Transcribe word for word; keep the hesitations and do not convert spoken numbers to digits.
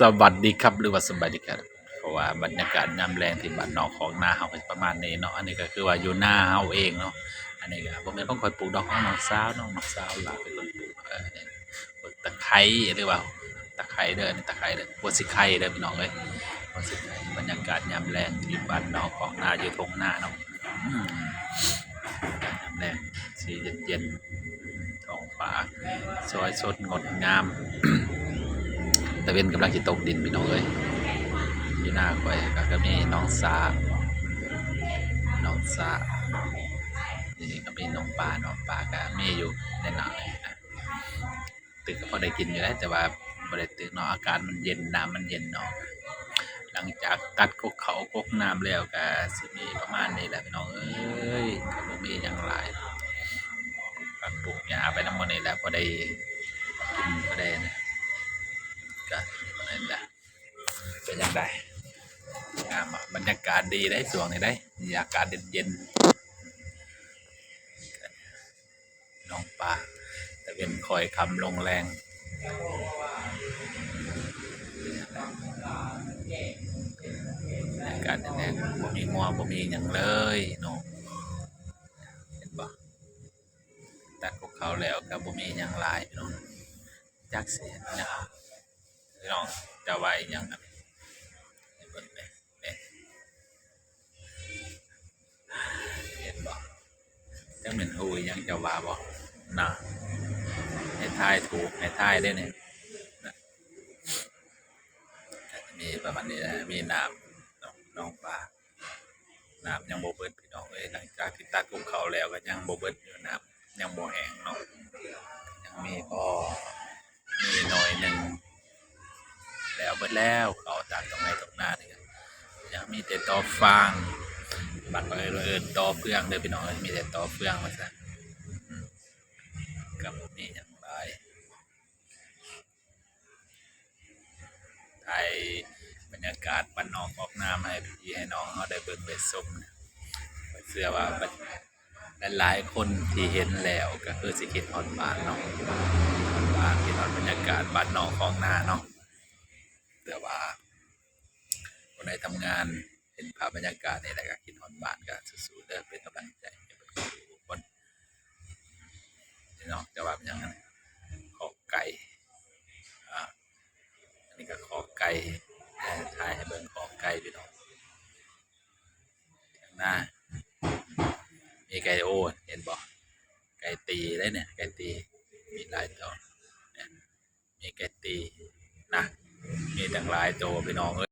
สวัสดีครับ หรือว่าสบายดีครับ เพราะว่าบรรยากาศยามแลงที่บ้านนอกคอกนาเฮาก็ประมาณนี้เนาะ อันนี้ก็คือว่าอยู่นาเฮาเองเนาะ อันนี้ก็บ่แม่นของข้อยปลูกดอก ของน้องสาวเนาะ น้องสาวหลานเป็นคนปลูก เออ ตะไคร้ หรือว่าตะไคร้เด้อ อันนี้ตะไคร้เด้อ หัวสิไคร้เด้อพี่น้องเอ้ย หัวสิไคร้ บรรยากาศยามแลงที่บ้านนอกคอกนา อยู่ทุ่งนาเนาะ อืม ยามแลง สีเย็นๆ ท้องฟ้าสวยสดงดงาม ตะเว็นกำลังสิตกดินพี่น้องเอ้ย อยู่นาข้อยก็ ก็มีน้องสา น้องสา นี่ก็มีน้องปลา น้องปลาก็มีอยู่ในนาเลยนะ ตึกก็พอได้กินอยู่นะ แต่ว่าบ่ได้ตึกเนาะ อากาศมันเย็น น้ำมันเย็นเนาะ หลังจากตัดกกเขากกน้ำแล้วก็สิมีประมาณนี้แหละพี่น้องเอ้ย ก็บ่มีหยังหลาย ผักปลูกหญ้าไปนำหมู่นี้แหละ พอได้กิน พอได้นะ ก็นั่นแหละ เป็นจั่งใด งามอะ บรรยากาศดีเด้ ช่วงนี้เด้ อากาศเย็นๆ น้องปลา ตะเว็นค่อยค่ำลงแลง บรรยากาศแน่ๆ บ่มีงัว บ่มีหยังเลยเนาะ เห็นบ่ ตัดกกเขาแล้วก็บ่มีหยังหลายพี่น้อง จักสิเฮ็ดหยัง พี่น้อง จะว่าอีหยังกัน ให้เบิ่งแหน่ แหน่ เห็นบ่ จักแม่นฮู้อีหยัง เจ้าว่าบ่ น่ะ ให้ทายถูก ให้ทายเด้อนี่ น่ะ มีประมาณนี้นะ มีน้ำ น้อง น้องปลา น้ำยังบ่เบิดพี่น้องเอ้ย หลังจากที่ตัดกกเขาแล้วก็ยังบ่เบิดอยู่ น้ำยังบ่แห้งเนาะ ยังมีพอ มีหน่อยหนึ่ง แล้วเบิดแล้ว เขาตัดตรงไหนตรงหน้านี่ก็ยังมีแต่ตอฟาง บางคนเอิ้นตอเฟืองเด้อพี่น้องเอ้ย มีแต่ตอเฟืองว่าซั่น อืม ก็บ่มีหยังหลาย ถ่ายบรรยากาศบ้านนอกคอกนามาให้พี่ให้น้องเฮาได้เบิ่งได้ชมนะ เชื่อว่าหลายๆคนที่เห็นแล้วก็คือสิคิดฮอดบ้านเนาะ คิดฮอดบ้าน คิดฮอดบรรยากาศบ้านนอกคอกนาเนาะ แต่ว่าคนใดทำงาน เห็นภาพบรรยากาศนี่แล้วก็คิดฮอดบ้าน ก็สู้ๆเด้อ เป็นกำลังใจให้ทุกคน พี่น้อง จะว่าเป็นหยังไง คอกไก่ อ่า อันนี้ก็คอกไก่ เอ่อ ถ่ายให้เบิ่งคอกไก่พี่น้อง เถียงนา มีไก่ โอ้ เห็นบ่ ไก่ตีเด้เนี่ย ไก่ตี มีหลายตัว เนี่ย มีไก่ตีนะ มีตั้งหลายตัวพี่น้องเอ้ย